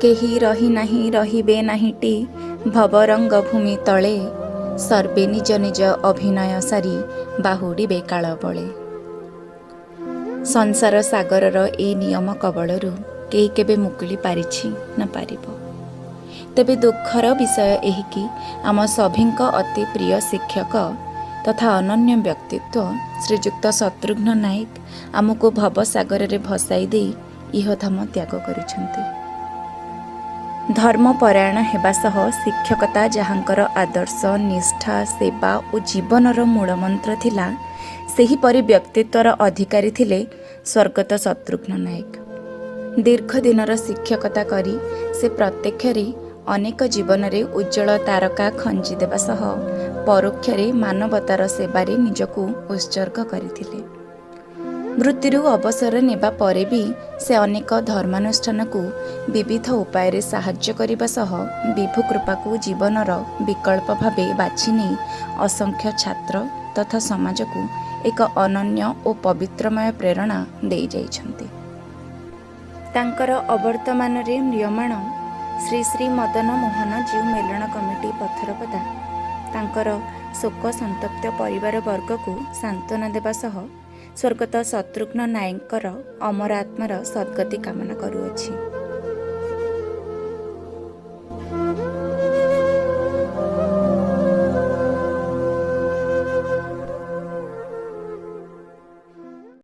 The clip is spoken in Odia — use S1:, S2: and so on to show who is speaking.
S1: କେହି ରହି ନାହିଁ ରହିବେ ନାହିଁଟି ଭବରଙ୍ଗ ଭୂମି ତଳେ, ସର୍ବେ ନିଜ ନିଜ ଅଭିନୟ ସାରି ବାହୁଡ଼ିବେ କାଳ ବଳେ। ସଂସାର ସାଗରର ଏଇ ନିୟମ କବଳରୁ କେହି କେବେ ମୁକୁଳି ପାରିଛି ନା ପାରିବ? ତେବେ ଦୁଃଖର ବିଷୟ ଏହିକି ଆମ ସଭିଙ୍କ ଅତି ପ୍ରିୟ ଶିକ୍ଷକ ତଥା ଅନନ୍ୟ ବ୍ୟକ୍ତିତ୍ୱ ଶ୍ରୀଯୁକ୍ତ ଶତ୍ରୁଘ୍ନ ନାୟକ ଆମକୁ ଭବସାଗରରେ ଭସାଇ ଦେଇ ଇହଧାମ ତ୍ୟାଗ କରିଛନ୍ତି। ଧର୍ମପରାୟଣ ହେବା ସହ ଶିକ୍ଷକତା ଯାହାଙ୍କର ଆଦର୍ଶ, ନିଷ୍ଠା, ସେବା ଓ ଜୀବନର ମୂଳମନ୍ତ୍ର ଥିଲା, ସେହିପରି ବ୍ୟକ୍ତିତ୍ୱର ଅଧିକାରୀ ଥିଲେ ସ୍ୱର୍ଗତ ଶତ୍ରୁଘ୍ନ ନାୟକ। ଦୀର୍ଘ ଦିନର ଶିକ୍ଷକତା କରି ସେ ପ୍ରତ୍ୟକ୍ଷରେ ଅନେକ ଜୀବନରେ ଉଜ୍ଜ୍ୱଳ ତାରକା ଖଞ୍ଜି ଦେବା ସହ ପରୋକ୍ଷରେ ମାନବତାର ସେବାରେ ନିଜକୁ ଉତ୍ସର୍ଗ କରିଥିଲେ। ବୃତ୍ତିରୁ ଅବସର ନେବା ପରେ ବି ସେ ଅନେକ ଧର୍ମାନୁଷ୍ଠାନକୁ ବିବିଧ ଉପାୟରେ ସାହାଯ୍ୟ କରିବା ସହ ବିଭୁ କୃପାକୁ ଜୀବନର ବିକଳ୍ପ ଭାବେ ବାଛି ନେଇ ଅସଂଖ୍ୟ ଛାତ୍ର ତଥା ସମାଜକୁ ଏକ ଅନନ୍ୟ ଓ ପବିତ୍ରମୟ ପ୍ରେରଣା ଦେଇଯାଇଛନ୍ତି। ତାଙ୍କର ଅବର୍ତ୍ତମାନରେ ମ୍ରିୟମାଣ ଶ୍ରୀ ଶ୍ରୀ ମଦନ ମୋହନ ଜୀଉ ମେଲଣ କମିଟି, ପଥରପଦା ତାଙ୍କର ଶୋକ ସନ୍ତପ୍ତ ପରିବାରବର୍ଗକୁ ସାନ୍ତ୍ୱନା ଦେବା ସହ ସ୍ୱର୍ଗତ ଶତ୍ରୁଘ୍ନ ନାୟକଙ୍କର ଅମର ଆତ୍ମାର ସଦ୍ଗତି କାମନା କରୁଅଛି।